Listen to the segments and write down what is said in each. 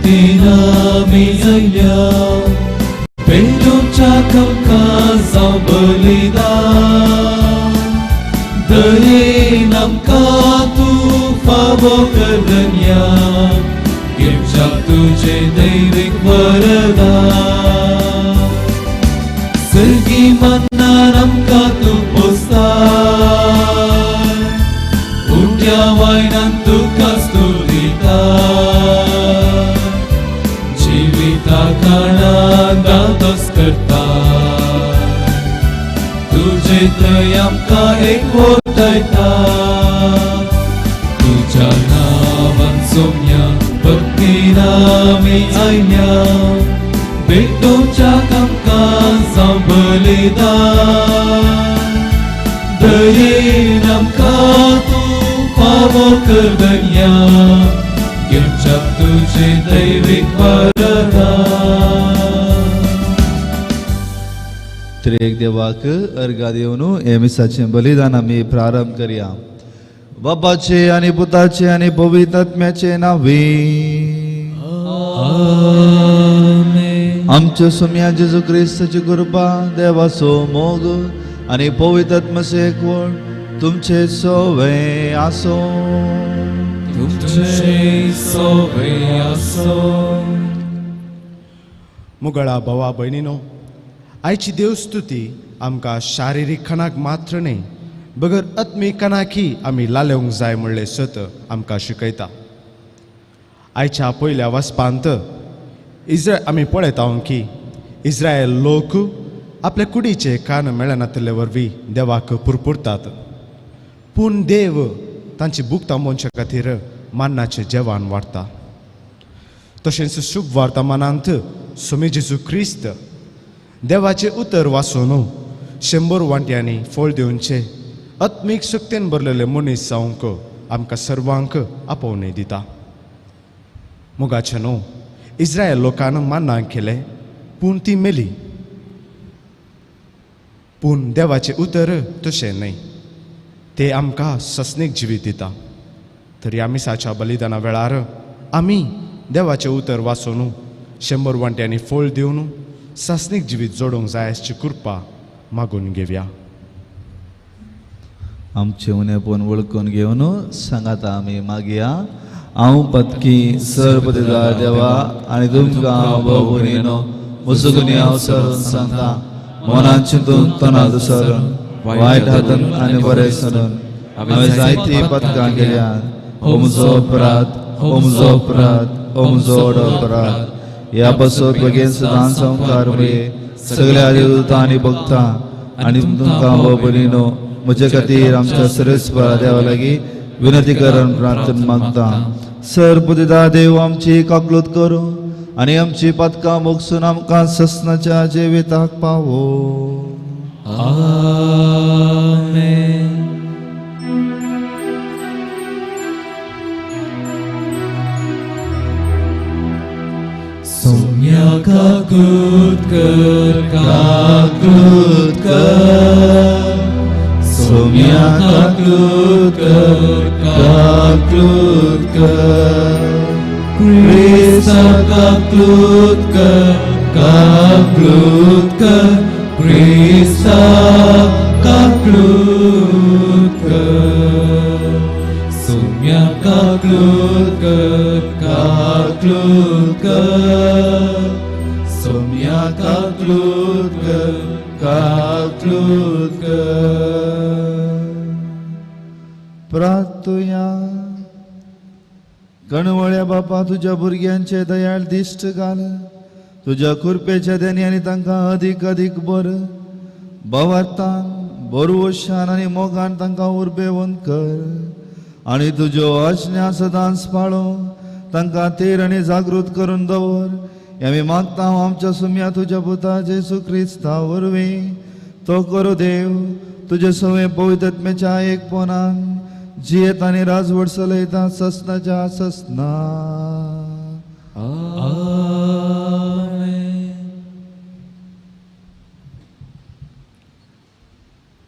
भक्तीन आमी जयल्या पेटोवच्या आमकां जावं बलिदान दयेन आमकां तूं फावो कर धन्या घेवच्याक तुजें दैवीक वरदान सर्गी मन्नार आमकां तूं पोसता उठ्या वायनान तुका स्तुतिता जिविता काळान दादोस करता तुजे थंय आमकां एकवटायता तुज्या नांवान सोम्या भक्तीन आमी आयल्या भेटोवच्याक आमकां जावं बलिदान दयेन आमकां तूं फावो कर धन्या घेवच्याक तुजें दैवीक वरदान. त्रिएक देवाक अर्घा दिवन हे मिसाचें बलिदान आमी प्रारंभ करया. बाबाचे आनी पुताचे आनी पवित्र आत्म्याचे नांवे. आमेन. आमच्या सोम्या जेजू क्रिस्ताची कृपा, देवाचो मोग आनी पवित्र आत्म्याचो एकवट तुमचे सोवे आसो. तुमचे सोवे आसो. मुगळा भावा भयणीनो, आयची देवस्तुती आमकां शारिरीक खणाक मात्र न्हय बगर आत्मीक खणाकी आमी लालेवंक जाय म्हणलें सत आमकां शिकयता. आयच्या पयल्या वचपांत इस्रायल आमी पळयता की इस्रायल लोक आपल्या कुडीचे कान मेळनातिल्ले वरवीं देवाक पुरपुरतात, पूण देव तांची भूक थांबोवचे खातीर मान्नाचें जेवण वाडटा. तशेंच शुभ वर्तमानांत स्वामी जेजू क्रिस्त देवाचें उतर वाचून 100 वांट्यांनी फळ दिवचे आत्मीक शक्तेन भरलेले मनीस जावंक आमकां सर्वांक आपोवणी दिता. मोगाचें न्हू इस्रायल लोकान मान्नां केलें पूण ती मेली, पूण देवाचें उतर तशें न्हय, तें आमकां सस्नीक जिवीत दिता. तरी आमी साच्या बलिदाना वेळार आमी देवाचें उतर वाचून 100 वांट्यांनी फळ दिवन सासनीक जिवीत जोडूंक जाय अशी कृपा मागून घेवया. आमचें उणेपण वळखून घेवन सांगाता आमी मागया. हांव पतकी सर पतिदार देवा आनी तुमकां भोव मुसुगुनी हांव सरून सांगता, मनान चिंतून तोंडात सरून वायट हातून आनी बरें सरून हांवें जायतीं पदकां केल्यात. हो म्हजो अपराध, हो म्हजो अपराध, हो म्हजो व्हड अपराध. ह्या पासत बेगीन सदांच संवकार मुये सगळ्या देवदूतां आनी भक्तां आनी तुमकां भोव म्हजे खातीर आमच्या सरेस्परा देवा लागीं विनंती करून प्रार्थना मागता. सर पुतिदा देव आमची काकलूत करूं आनी आमची पातकां मोगसून आमकां ससनाच्या जिविताक पावो. आमेन. सोम्या काकूत कर, काकूत कर, सोम्या काकूत कर, काकूत कर, क्रिस्ता काकूत कर, काकूत कर, क्रिस्ता काकूत कर, सोम्या काकूत कर, काकूत कर, सोम्या काकूत कर, काकूत कर. प्रार्थुया. कणवळ्या बापा, तुज्या भुरग्यांचे दयाळ दिश्ट घाल, तुज्या कृपेच्या देणी आनी तांकां अदीक अदीक बर भावार्थान बरवशान आनी मोगान तांकां उर्बेवंत कर आनी तुज्यो आज्ञा सदांच पाळो तांकां तेर आनी जागृत करून दवर. आमी मागता आमच्या सुम्या तुज्या पुता जेजू क्रिस्ता वरवीं. तो करो देव तुजे सवे पवित्रत्मेच्या एकपणान जियेत आनी राजवट चलयता ससनाच्या ससना. आमेन.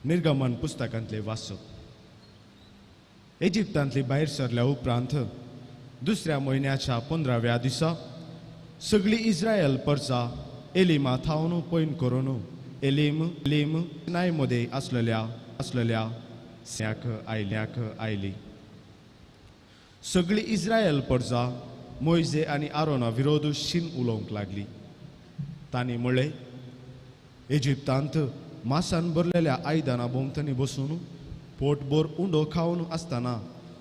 निर्गमन पुस्तकांतले वाचप. इजिप्तांतली भायर सरल्या उपरांत दुसऱ्या म्हयन्याच्या 15व्या दिसा सगळी इस्रायल परजा एलिमा थावन पयन करून एलीम एलीम नाय मदें आसलेल्या आसलेल्या स्याक आयल्याक आयली. सगळी इस्रायल परजा मोयजे आनी आरोना विरोध शीन उलोवंक लागली. तांणी म्हळें, इजिप्तांत मासान भरलेल्या आयदनां भोंवतणी बसून पोटभर उंडो खावन आसतना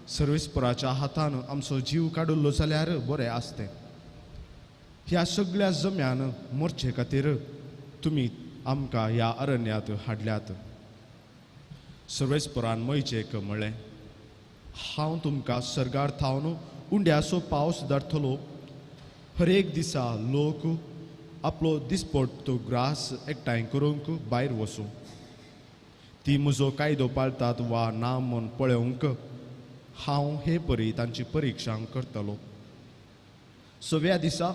सर्वेस्पराच्या हातान आमचो जीव काडिल्लो जाल्यार बरें आसतें. ह्या सगळ्या जम्यान मोरचे खातीर तुमी आमकां ह्या अरण्यांत हाडल्यात. सर्वेस्परान मोयजेक म्हळें, हांव तुमकां सर्गार थावन उंड्याचो पावस धाडटलो. हर एक दिसा लोक आपलो दिसपट्टो ग्रास एकठांय करूंक भायर वचूं. ती म्हजो कायदो पाळटात वा ना म्हूण पळोवंक हांव हे परी तांची परिक्षा करतलो. सव्या दिसा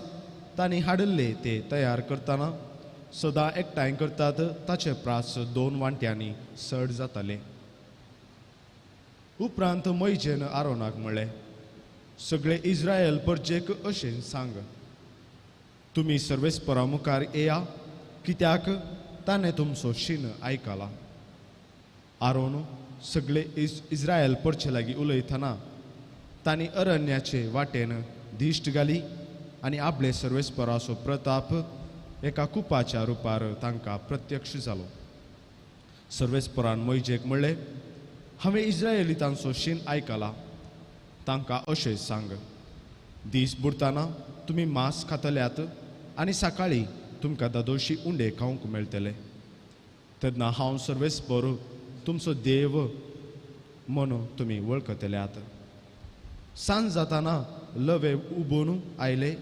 तांणी हाडिल्ले ते तयार करतना सदां एकठांय करतात ताचे प्रास 2 वांट्यांनी चड जाताले. उपरांत मोयजेन आरोनाक म्हळें, सगळे इस्रायल परजेक अशें सांग, तुमी सर्वेस्परा मुखार येया, कित्याक ताणें तुमचो शीन आयकला. आरोन सगळे इस्रायल परचे लागीं उलयतना तांणी अरण्याचे वाटेन दिश्ट घाली आनी आपले सर्वेस्पराचो प्रताप एका कुपाच्या रुपार तांकां प्रत्यक्ष जालो. सर्वेस्परान मोयजेक म्हळें, हांवें इस्रायलितांचो शीन आयकला, तांकां अशें सांग, दीस बुडतना तुमी मांस खातल्यात आनी सकाळीं तुमकां दादोशी उंडे खावंक मेळटले. तेन्ना हांव सर्वेस्पर तुमचो देव म्हूण तुमी वळखतल्यात. सांज जातना लवे उबून आयले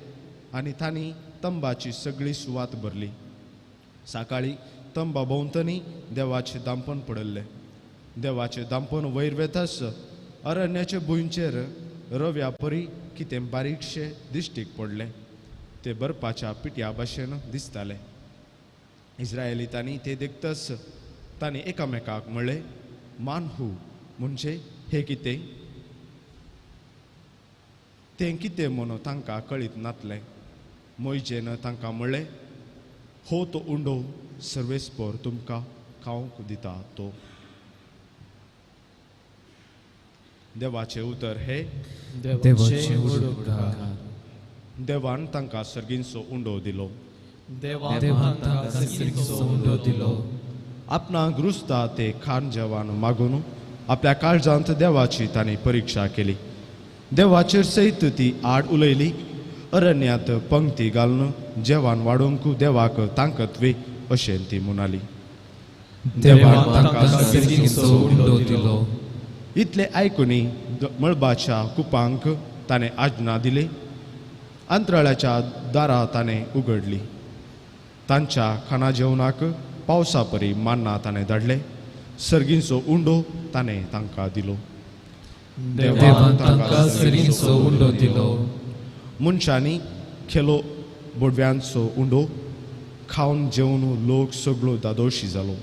आनी तांणी तंबाची सगळी सुवात भरली. सकाळीं तंबा भोंवतणी देवाचें दांपण पडिल्लें. देवाचें दांपण वयर वेतास अरण्याचे भुंयचेर रव्या परी कितें बारीकशें दिश्टीक पडलें. ते बर्फाच्या पिठ्या भाशेन दिसतालें. इस्रायलितांनी ते देखतच तांणी एकामेकाक म्हळें, मानहू म्हणजे हें कितें? तें कितें म्हणून तांकां कळीत नातलें. मोयजेन तांकां म्हळें, हो तो उंडो सर्वेस्पर तुमकां खावंक दिता तो. देवाचें उतर हे देवाचें उपकार. देवान तांकां सर्गींचो उंडो दिलो. देवान तांकां सर्गींचो उंडो दिलो. आपणाक रुजता ते खाण जेवण मागून आपल्या काळजांत देवाची तांणी परिक्षा केली. देवाचेर सयत ती आड उलयली. अरण्यांत पंक्ती घालून जेवण वाडोवंक देवाक तांकतवी अशें ती म्हणाली. देवान तांकां सर्गींचो उंडो दिलो. इतले आयकुनी मळबाच्या कुपांक ताणें आज्ञा दिली. अंतराळाच्या दारां ताणें उगडली. तांच्या खाणा जेवणाक पावसा परी मान्ना ताणें धाडले. सर्गींचो उंडो ताणें तांकां दिलो. देवान तांकां सर्गींचो उंडो दिलो. मनशांनी खेलो बोडव्यांचो उंडो खावन जेवन लोक सगळो दादोशी जालो.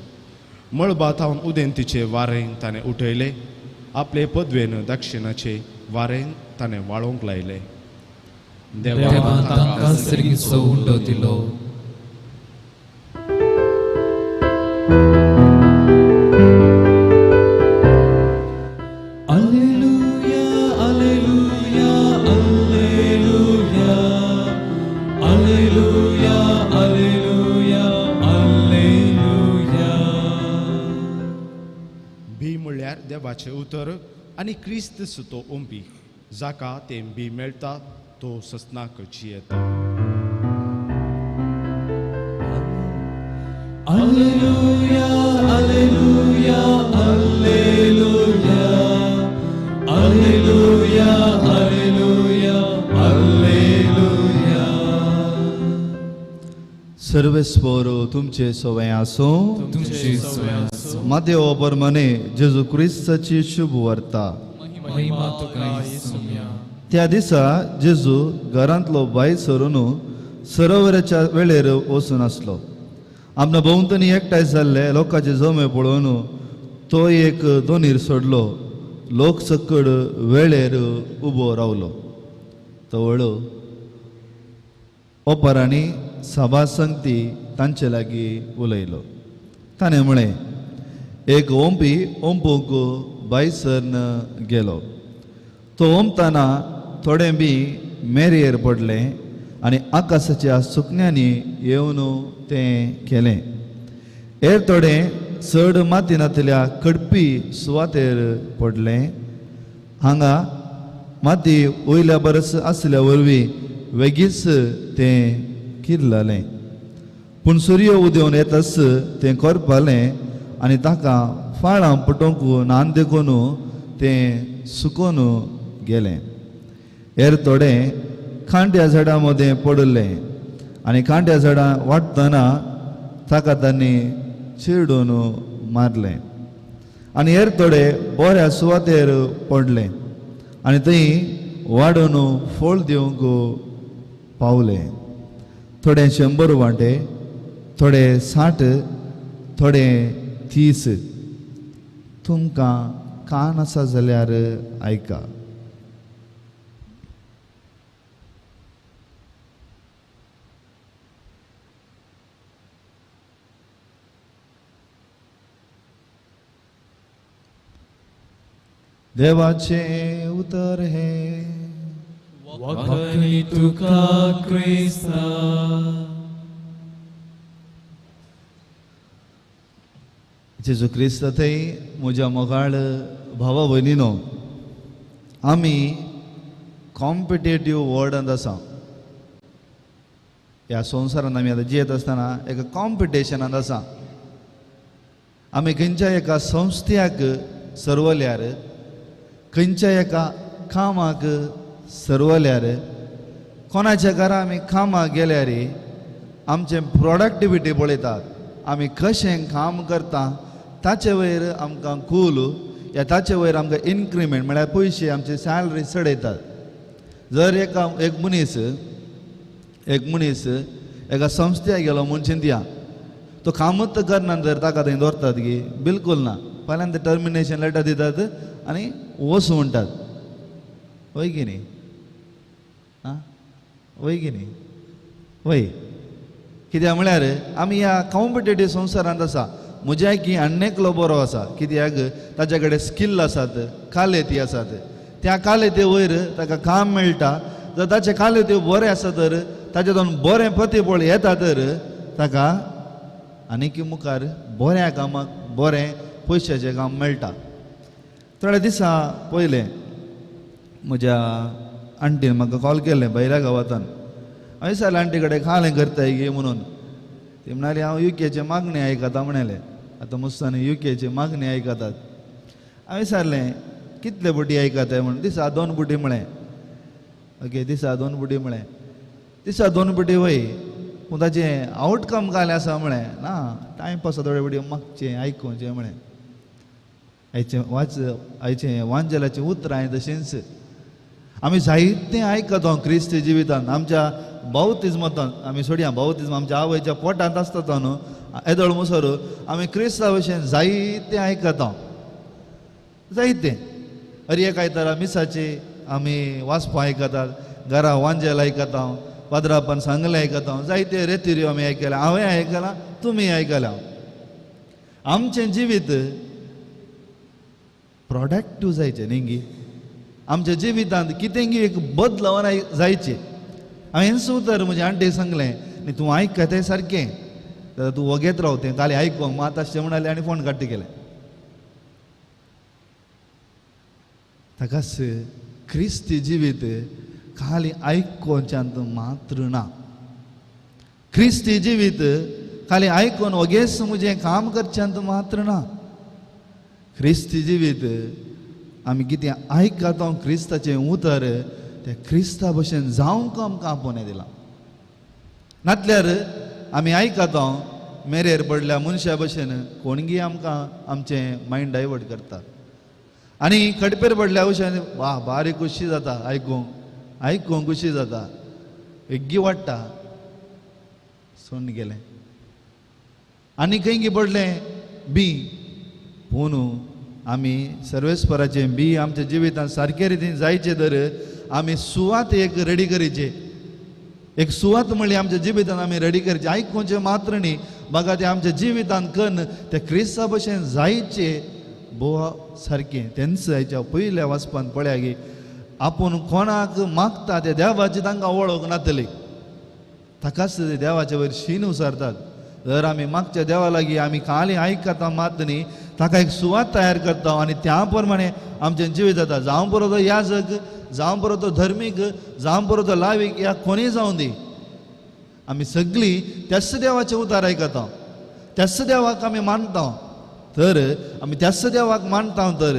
मळबा थावन उदेंतीचे वारें ताणें उठयलें. आपले पदवेन दक्षिणाचे वारें ताणें वाळोवंक लायलें. देवान तांकां सर्गींचो उंडो दिलो. Alleluia, alleluia, alleluia, alleluia, alleluia, alleluia. बी म्हळ्यार देवाचें उतर आनी क्रिस्त सुतो ओंपी, जाका तें बी मेळटा तो ससनाक जियेता. Alleluia, alleluia, alleluia, alleluia, alleluia, alleluia. सर्वेस्पर तुमचे सवय आसूं. तुमची सोय आसूं. मातेव परमाने जेजू क्रिस्ताची शुभ वार्ता. महिमा तुका येसुम्या. त्या दिसा जेजू घरांतलो भायर सरून सरोवराच्या वेळेर वचून आसलो. आपणा भोंवतणी एकठांय जाल्ले लोकांचे जमे पळोवन तो एक दोनीर सोडलो. लोक सकड वेळेर उबो रावलो. तवळ ओपरांनी सभा संगती तांचे लागीं उलयलो. ताणें म्हळें, एक ओंपी ओंपूंक भायसरन गेलो. तो ओंपतना थोडें बी मेरेर पडलें आनी आकाशाच्या सुकण्यांनी येवन तें केलें. हेर थोडें चड माती नातल्या कडपी सुवातेर पडलें. हांगा माती वयल्या बरस आसल्या वरवीं वेगीच तें किरलालें. पूण सुर्य उदेवन येताच तें करपालें आनी ताका फाळां पटोवंक नान देखून तें सुकोन गेलें. हेर थोडें कांट्या झाडां मदें पडिल्लें आनी कांट्या झाडां वाडटना ताका तांणी चिरडून मारलें. आनी हेर थोडे बऱ्या सुवातेर पडलें आनी थंय वाडून फळ दिवंक पावले. थोडे 100 वांटे, थोडे 60, थोडे 30. तुमकां कान आसा जाल्यार आयका. देवाचें उतर हें. वखणी तुका क्रिस्ता. जेजू क्रिस्त थंय म्हज्या मोगाळ भावा भयणीनो, आमी कॉम्पिटेटीव वर्ल्डांत आसा. ह्या संवसारांत आमी आतां जियेत आसतना एका कॉम्पिटिशनांत आसा. आमी खंयच्या एका संस्थ्याक सरवल्यार, खंयच्या एका कामाक सरवल्यार, कोणाच्या घरा आमी कामाक गेल्यार आमचें प्रोडक्टिविटी पळयतात. आमी कशें काम करता ताचे वयर आमकां कूल या ताचे वयर आमकां इनक्रिमेंट म्हळ्यार पयशे आमचे सॅलरी चडयतात. जर एक मनीस एका संस्थेक गेलो म्हूण चिंतया, तो कामूच करना तर ताका थंय दवरतात की बिलकूल ना. पहिल्यांदा टर्मिनेशन लेटर दितात आनी वच म्हणटात. वय की न्ही? आं, वय की न्ही? वय. कित्याक म्हळ्यार आमी ह्या कॉम्पिटेटीव संवसारांत आसा. म्हज्या की आनी एकलो बरो आसा, कित्याक ताच्या कडेन स्किल आसात, कालेती आसात. त्या कालेती वयर ताका काम मेळटा. जर ताचे कालेती बरें आसा तर ताचे बरें प्रतिफळ येता तर ताका आनीक मुखार बऱ्या कामाक बरें पयशाचें काम मेळटा. थोड्या दिसा पयलें म्हज्या आंटीन म्हाका कॉल केलें भायल्या गांवांतल्यान. हांवें विचारलें आंटी कडेन कालें करताय गे म्हणून. ती म्हणाली हांव युकेचे मागणी आयकता म्हणलें. आतां मुस्तानी युकेची मागणी आयकतात. हांवें विचारलें कितले बुटी आयकताय म्हणून. दिसा 2 बुटी म्हळें. ओके, दिसा 2 बुटी म्हळें. दिसा 2 बुटी वय, पूण ताचें आवटकम कालें आसा म्हळें ना. टायमपास थोडे बुटी मागचें आयकुचें म्हळें. आयचें वाच आयचें वांजेलाचें उतरां तशेंच आमी जायतें आयकता क्रिस्ती जिवितांत. आमच्या बाउतिज्मांत आमी सोडया, बाउतिज्म आमच्या आवयच्या पोटांत आसता न्हू येदोळ मुसर आमी क्रिस्ता भशेन जायतें आयकता, जायतें. अरे एक आयतारा मिसाची आमी वाचपां आयकतात, घरा वांजेल आयकता, पाद्रापान सांगलें आयकता, जायते रेतिऱ्यो आमी आयकल्या. हांवें आयकलां, तुमी आयकल्या. आमचें जिवीत प्रोडक्टीव जायचें न्ही गी. आमच्या जिवितांत कितेंगी एक बदलाव जायचें. हांवें उतर म्हज्या आंटीक सांगलें न्ही, तूं आयकता तें सारकें, जाल्यार तूं वगेत राव, तें खाली आयकूंक मात आसचें म्हणालें आनी फोन काडटी केलें. ताकाच क्रिस्ती जिवीत खाली आयकुच्यान मात्र ना. क्रिस्ती जिवीत खाली आयकून वगेच म्हजें काम करच्यान मात्र ना. क्रिस्ती जिवीत आमी कितें आयकता क्रिस्ताचें उतर त्या क्रिस्ता भशेन जावंक आमकां आपोवणें दिलां. नातल्यार आमी आयकता मेरेर पडल्या मनशा भशेन कोणगी आमकां आमचें मायंड डायवर्ट करता आनी खडपेर पडल्या भशेन वा बारीक खुशी जाता आयकूंक, आयकूंक खुशी जाता, एग्गी वाडटा सोडून गेलें. आनी खंयगी पडलें बी. पूण आमी सर्वेस्पराचें बी आमच्या जिवितांत सारके रितीन जायचें तर आमी सुवात एक रेडी करीचे. एक सुवात म्हणली आमच्या जिवितान आमी रेडी करची. आयकुचें मात्र न्ही, बघा तें आमच्या जिवितान कन्न त्या क्रिस्ता भशेन जायचे बोवा सारकें. तेंच हाच्या पयल्या वाचपान पळया की आपूण कोणाक मागता त्या देवाची तांकां वळख नातली, ताकाच देवाचे वयर शीन उसारतात. जर आमी मागच्या देवा लागीं आमी खाली आयकता मात न्ही, ताका एक सुवात तयार करता आनी त्या प्रमाणे आमचें जिवीत जाता. जावं पुरो तो याजक, जावं पुरो तो धर्मीक, जावं पुरो तो लावीक, या कोणीय जावं दी, आमी सगळीं त्याच देवाचें उतार आयकता, त्याच देवाक आमी मानता. तर आमी त्याच देवाक मानता तर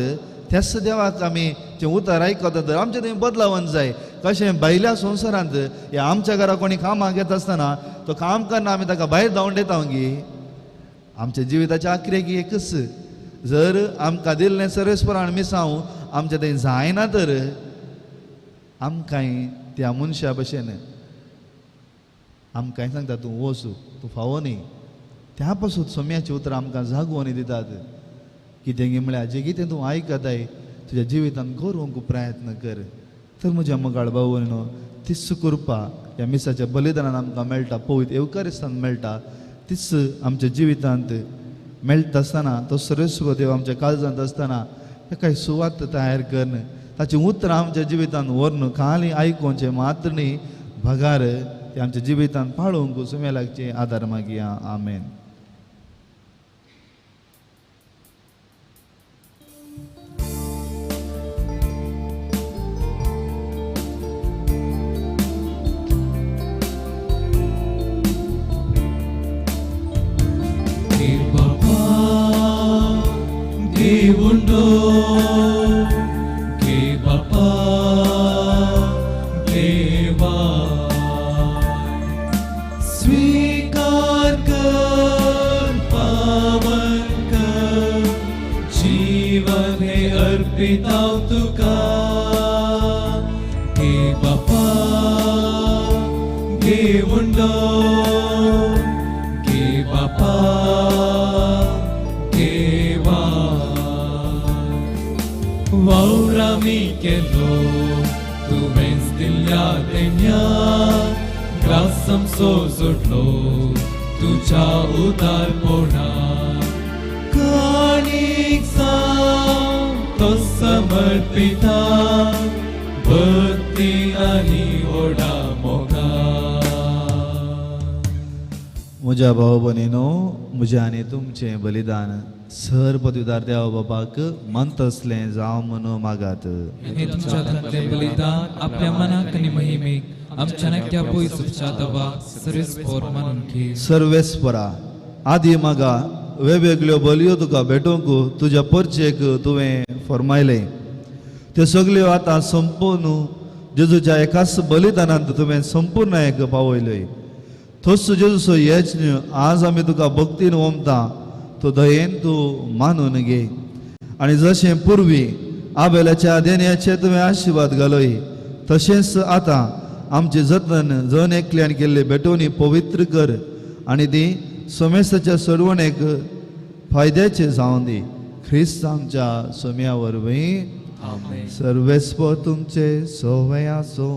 त्याच देवाक आमी तें उतार आयकता तर आमचें थंय बदलावन जाय. कशें भायल्या संवसारांत या आमच्या घरा कोणी कामाक येता आसतना तो काम करना आमी ताका भायर धांवडायता गी. आमच्या जिविताच्या आखरेक एकच जर आमकां दिल्लें सर्वेस्परान मिसांव आमचें थंय जायना तर आमकांय त्या मनशा भशेन आमकांय सांगता तूं वच, तूं फावो न्ही. त्या पासून सोम्याची उतरां आमकां जागोवन दितात. कितें गी म्हळ्यार जें कितें तूं आयकताय तुज्या जिवितान करूंक प्रयत्न कर. तर म्हज्या मोगाळ भाव न्हू तीच कृपा ह्या मिसाच्या बलिदानान आमकां मेळटा, पवित्र येवकारिस्तान मेळटा. तीच आमच्या जिवितांत मेळटा आसतना तो सर्वेस्वर देव आमच्या काळजांत आसतना ताका सुवात तयार करून ताची उतरां आमच्या जिवितांत व्हरून खाली आयकुचें मात्र न्ही, भगार ते आमच्या जिवितांत पाळोवंक सुम्या लागचें आदार मागया. आमेन. దేవుండో కే బాపా దేవా स्वीकार कर पावन कर जीवन हे अर्पिताव तुका. के बापा देवुंडो के बापा देवा वावरामी केलो तुवेंच दिल्या देण्या ग्रासम सोजटलो तुझ्या उदारपणा काणीक जावं तो समर्पिता भक्ती आनी व्हडा मोगा. म्हज्या भाव भयणीनो, म्हजें आनी तुमचें बलिदान सर पदवीदार देवा बाबाक मंत असलें जावं म्हणून मागात. हे तुमच्या हातांतलें बलिदान आपल्या मनाक आनी महिमेक आमच्या नाक्या पयसुच्या दवा सर्वेस्पर मानून घे. सर्वेस्परा आदी मागा वेगवेगळ्यो बलयो तुका भेटोवंक तुज्या परचेक तुवें फरमायलें, त्यो सगल्यो आतां संपूर्ण जेजूच्या एकाच बलिदानांत तुवें संपूर्ण एक पावयल्यो. थोस जेजूचो यज्ञ आज आमी तुका भक्तीन ओमता, तो दयेन तूं मानून घे. आनी जशें पुर्वी आबेलाच्या देण्याचे तुवें आशिर्वाद घालय, तशेंच आतां आमचे जतन जण एकल्यान केल्ले भेटवणी पवित्र कर आनी ती सोमेसाच्या सोडवणेक फायद्याचे जावं दी. ख्रिस्त आमच्या सोम्या वरवीं. सर्वेस्पर तुमचे सोवे आसो.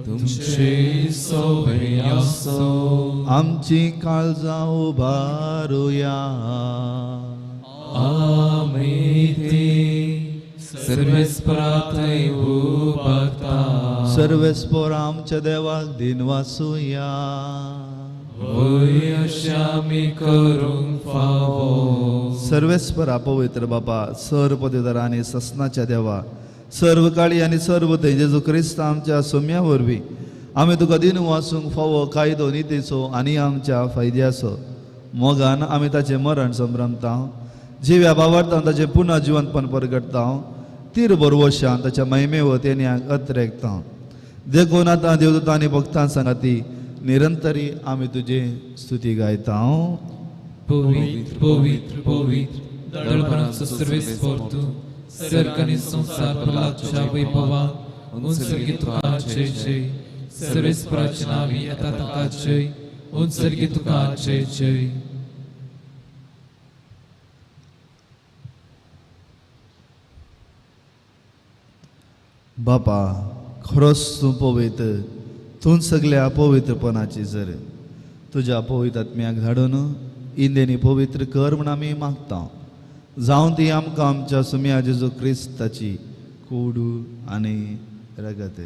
तुमचे सोवे आसो. आमची काळजां उबारुया. आमेते सर्वेस्परा थंय उबारता. सर्वेस्पर आमच्या देवाक दिनवासुया. वय अशें आमी करूंक फावो. सर्वेस्परा पवित्र बापा, सर पदवीधर आनी ससनाच्या देवा, सर्व काळी आनी सर्व थंय जेजू क्रिस्त आमच्या सोम्या वरवीं आमी तुका दिन वासूंक फावो कायदो नितीचो आनी आमच्या फायद्याचो मोगान आमी ताचें मरण संभ्रमता, जिव्या बावार्थान ताचें पुनः जिवनपण परगटता, तीर बरवशान ताच्या महिमे वतेन्याक अत्रेकता. देखून आतां देवदूतां आनी भक्तां सांगाती निरंतरी आमी तुजी स्तुती गायता. पवित्र पवित्र पवित्र दळपणाचो सर्वेस्पर तूं, सर्ग आनी संवसार भरला वैभवान उंचर्गी तुका जय जय. सर्वेस्पराचे नांवी येता ताका जय. उंचर्गी तुका जय जय. बापा, खरोच तूं पवित्र, तूं सगल्या पवित्रपणाची जर तुज्या पवित्र आत्म्याक धाडून इंदेनी पवित्र कर म्हूण आमी मागता. जावं ती आमकां आमच्या सुम्या जेजू क्रिस्ताची कोडू आनी रगत.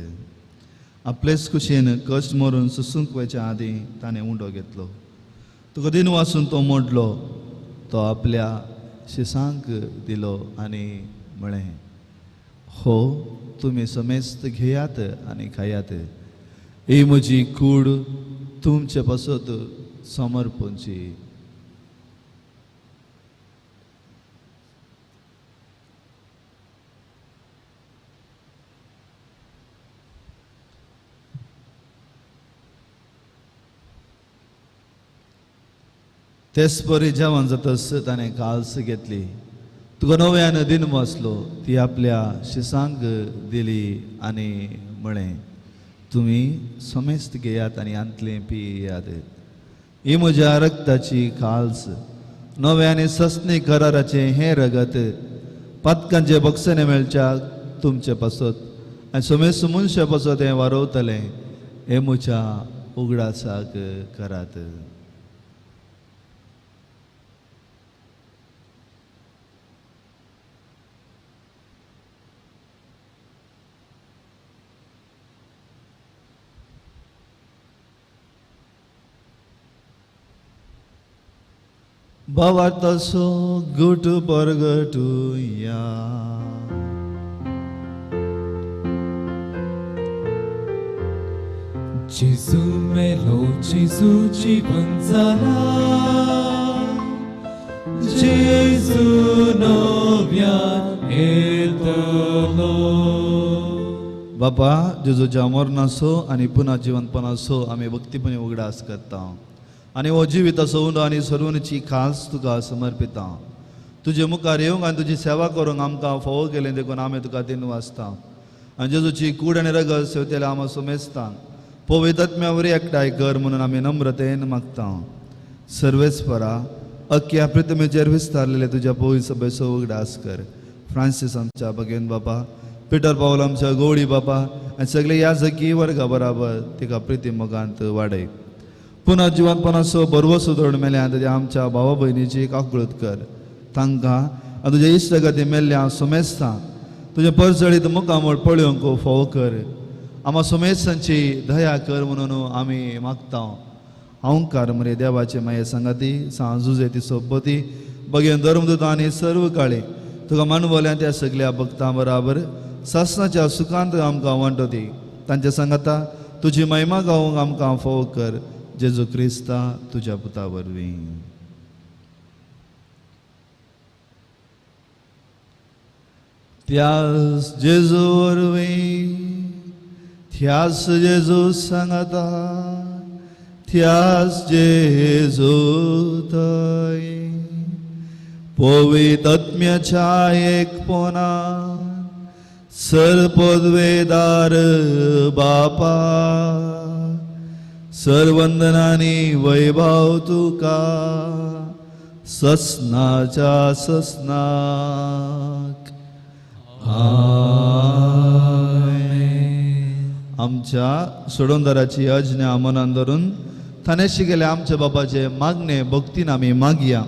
आपलेच कुशेन कश्ट मरून सुसूंक वयच्या आदीं ताणें उंडो घेतलो. तुका दिन वासून तो मोडलो, तो आपल्या शिसांक दिलो आनी म्हळें, हो तुमी समेस्त घेयात आनी खायात, ही म्हजी कूड तुमचे पासत समर्पणची. तेच परी जेवण जातच ताणें काल्स घेतली, तुका नव्यान दिन वाचलो, ती आपल्या शिसांक दिली आनी म्हळें, तुमी समेस्त घेयात आनी आंतलें पियात, ही म्हज्या रक्ताची काल्स, नव्या आनी सस्नी कराराचें हें रगत पातकांचे बक्षणे मेळच्या तुमचे पासत आनी समेस्त मनशा पासत हें वारवतलें, हें म्हज्या उगडासाक करात. भावार्थाचो गुट परगटुया. जेजू मेलो, जेजू जीवन जाला, जेजू नव्यान येतलो. बापा, जेजूच्या मरणाचो आनी पुनः जिवनपणाचो आमी भक्तीपणी उगडास करता आनी हो जिविताचो उंडो आनी सर्वणीची खास तुका समर्पिता. तुजे मुखार येवंक आनी तुजी सेवा करूंक आमकां फावो केलें देखून आमी तुका दिन वाचता. आनी जेजूची कूड आनी रगत सेवतेल्या आमा सुमेस्तां पवित्र आत्म्या वरी एकठांय कर म्हणून आमी नम्रतेन मागता. सर्वेस्परा, अख्ख्या पृथ्वीचेर विस्तारलेले तुज्या पवित्र सभेचो उगडास कर. फ्रांसीस आमच्या भगेन बापा, पिटर पावल आमच्या गोवळी बापा आनी सगळे याजकी वर्गा बराबर तिका प्रिती मोगांत वाडय. पुनः जिवनपणाचो बरवसो धरून मेल्या तुज्या आमच्या भावा भयणीची काकळूत कर. तांकां आनी तुज्या इश्टगती मेल्ल्या सुमेस्तां तुज्या परजळीत मुखामळ पळोवंक फावो कर. आमा सुमेस्तांची दया कर म्हणून आमी मागता. हांवकार मरे देवाचे माये सांगाती सांजुजे ती सोबती बगेन धर्मदूत आनी सर्व काळे तुका मानवल्या त्या सगल्या भक्तां बराबर सासनाच्या सुखांत आमकां वांटो दी. तांच्या सांगाता तुजी महिमा गावंक आमकां फावो कर. जेजू क्रिस्ता तुज्या पुता वरवीं. त्यास जेजू वरवीं, त्यास जेजू सांगता, त्यास जेजू थंय पवित्र आत्म्याच्या एकपणा सर्वपदवेदार बापा, सर्वंदनानी वैभव तुका ससनाच्या ससनाक. आमेन. आमच्या सोडोंदराची अज्ञा मनान धरून थाने शिकले आमच्या बापाचे मागणे भक्तीन आमी मागया.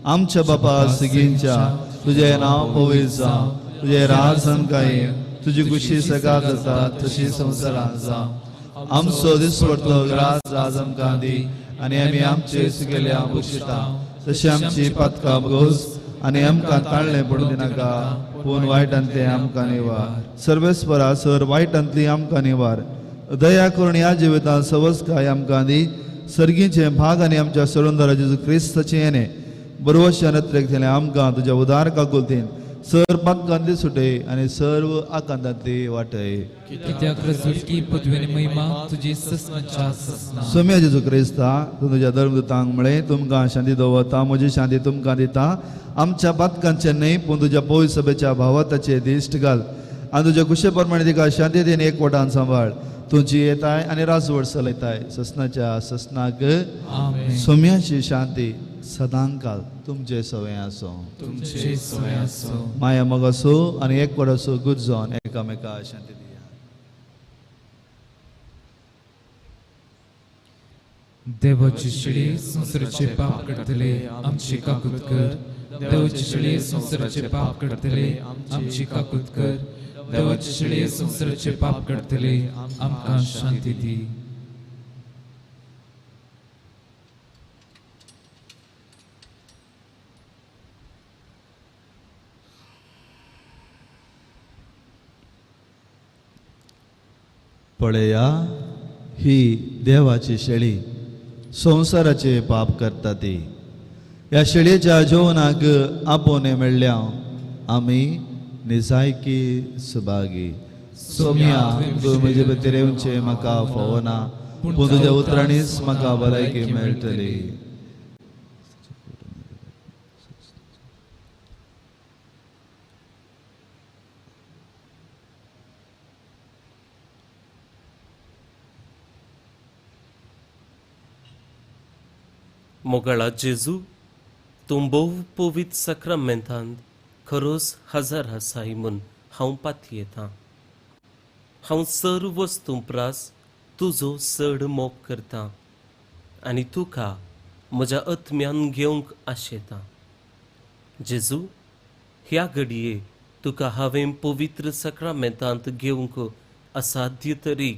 आमच्या बापा सगींच्या तुजें नांव पवित्र जावं, तुजें राज आमकां ये, तुजी खुशी सगळ्या जाता तशी संवसारांत जावं. आमचो दिसपडतो ग्रास आज आमकां दी आनी आमी आमचे सुकेल्या बक्षिता तशी आमची पातकां गोस आनी आमकां ताळणें पडूं दिनाका, पूण वायटांतलें आमकां निवार. सर्वेस्परा सर वायटांतली आमकां निवार. दया करून ह्या जिवितांत सवस्काय आमकां दी. सर्गीचे भाग आनी आमच्या सरुंदरा जेजू क्रिस्ताचें येणें बरवश्या नत्रेक जालें आमकां तुज्या उदार काकुलतीन सर पातकांतली सुटय आनी सर्व आकांतांतली वाटय. कित्याक रजुटकी पदवी आनी महिमा तुजी ससनाच्या ससना. सोम्या जेजू क्रिस्ता, तूं तुज्या धर्मदूतांक म्हळें, तुमकां शांती दवरता, म्हजी शांती तुमकां दिता. आमच्या पातकांचें न्हय पूण तुज्या पवित्र सभेच्या भावाताचे दिश्ट घाल आनी तुज्या कुशे प्रमाणे तिका शांती दिन एकवटान सांबाळ. तुजी येताय आनी राजवट चलयताय ससनाच्या ससनाक. सोम्याची शांती सदांकाल तुमचे सवय आसो, तुमचे सवय आसो. माया मोग आसो आनी एकवट आसो, गुरजोन एकामेका शांती दिया. देवाची शेळी संवसाराचे पाप काडटले आमची काकूत कर. देवाची शेळी संवसाराचे पाप काडटले आमची काकूत कर. देवाची शेळी संवसाराचे पाप काडटले आमकां शांती दी. पळया ही देवाची शेळी संवसाराचे पाप करता ती. ह्या शेळयेच्या जेवणाक आपोवणें मेळ्ळ्या आमी निजायकी सुभागी. सोम्या तूं म्हजे भितर येवचें म्हाका फावना, पूण तुज्या उतरांनीच म्हाका भलायकी मेळटली. मोगाळा जेजू, तूं भोव पवित्र साक्रामेंतांत खरोच हजार आसाय म्हूण हांव पातयेतां. हांव सर्व वस्तूं प्रास तुजो चड मोग करतां आनी तुका म्हज्या आत्म्यान घेवंक आशेतां. जेजू, ह्या घडये तुका हांवें पवित्र साक्रामेंतांत घेवंक असाध्य तरी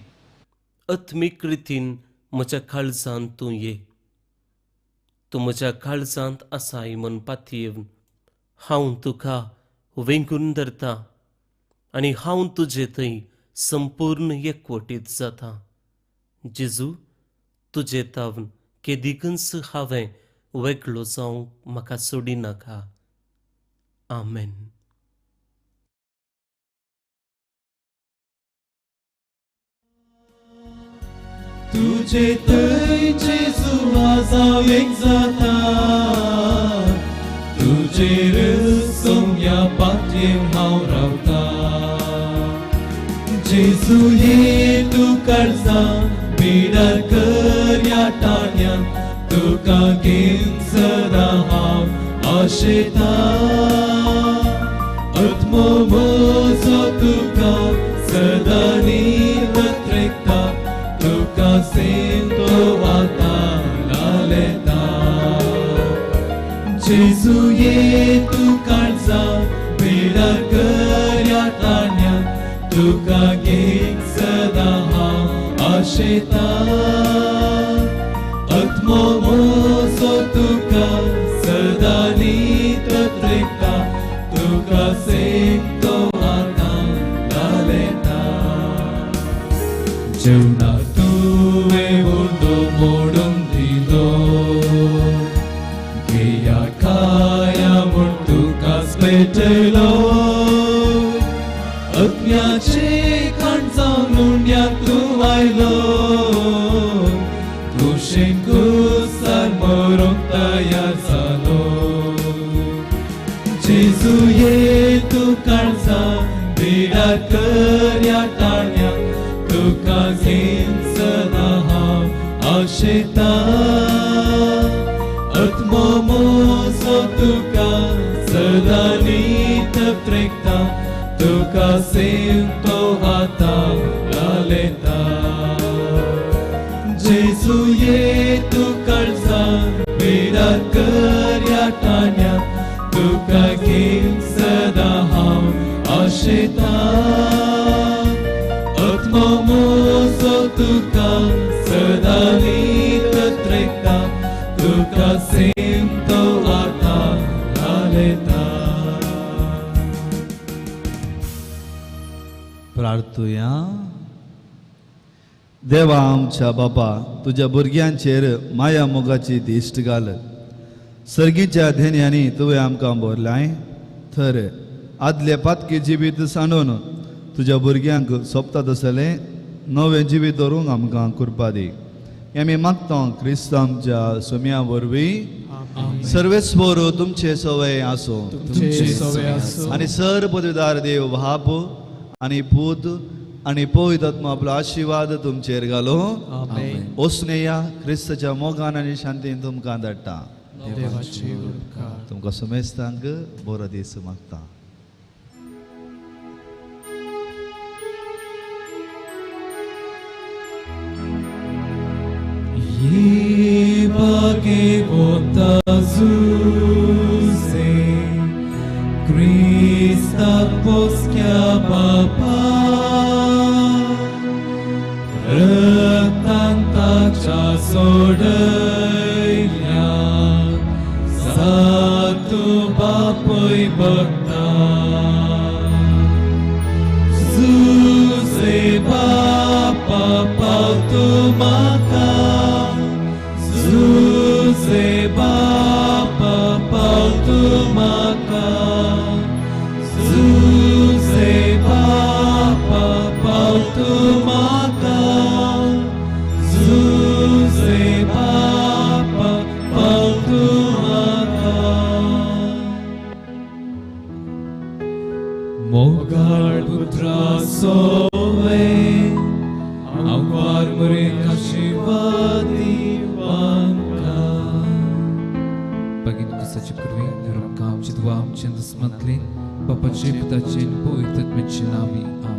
आत्मीक रितीन म्हज्या काळजांत तूं ये. तूं म्हज्या काळजांत आसाय म्हूण पातयेवन हांव तुका वेंगून धरता आनी हांव तुजे थंय संपूर्ण एकवटीत जाता. जेजू, तुजे तावन केदिकूच हांवें वेगळो जावंक म्हाका सोडिनाका. आमेन. तुझे थंय जेजू हांव एक जाता, तुजेर सोम्या पातयेवन हांव रावता. जेजू ये तूं काळजां बिडार कर ह्या टाण्यान, तुका घेवन सदां हांव आशेतां. आत्मो म्हजो तुका सदां निमत्रेकता, तुका सेंतो आतां लालेता. जेजू ये तूं काळजां बिडार कर ह्या टाण्यान, तुका घेवन सदां हांव आशेतां. आत्मो म्हजो तुका सदां नितत्रेकता, तुका सेंतो आतां लालेता. जेवणाक तुवें उंडो मोडून दिलो, घेया खाया म्हूण तुकाच पेटयलो. आत्म्याचे खाण जावन उंड्याक तूं आयलो, तुशेन कुसार मरूंक तयार जालो. जेजू ये तूं काळजां बिडार कर ह्या टाण्यान, तुका घेवन सदां हांव आशेतां. आत्मो म्हजो तुका सदां नितत्रेकता, तुका सेंतो आतां लालेता. जेजू ये तूं काळजां बिडार कर ह्या टाण्यान, तुका घेवन सदां हांव आशेतां. आत्मो म्हजो तुका सदां नितत्रेकता, तुका सेंतो आतां लालेता. प्रार्थुया. देवा आमच्या बापा, तुज्या भुरग्यांचेर माया मोगाची दिश्ट घाल. सर्गीच्या धेन्यांनी तुवें आमकां भरलाय थर आदले पातकी जिवीत सांडून तुज्या भुरग्यांक सोंपता तसलें नवें जिवीत दवरूंक आमकां कृपा दी. आमी मागता क्रिस्त आमच्या सोम्या वरवीं. सर्वेस्वर तुमचे सवय आसूं आनी सर पदवीदार देव बाप आनी पूत आनी पवित्र आत्मा आपलो आशिर्वाद तुमचेर घालो. ओसनेया क्रिस्ताच्या मोगान आनी शांतीन तुमकां धाडटा. तुमकां समेस्तांक बरो दीस मागता. ये घेवता जुजे क्रिस्ताक पोसक्या बापा रक्तान ताच्या सोडयल्या सातू बापूय बघता जुजे बापा पावतू म्हाका जुजे बापा पावतू म्हाका जुजे बापा पावतू म्हाका जुजे बापा पावतू म्हाका. मोगाळ पुत्रा सोवे आंकवार मुरे आशीर्वादी वांका. Pagin sa कृपे आमची दुआ आमचे दुस्मतले बापाचे पुताचे पवित्र आत्म्याचे नावी. आमेन.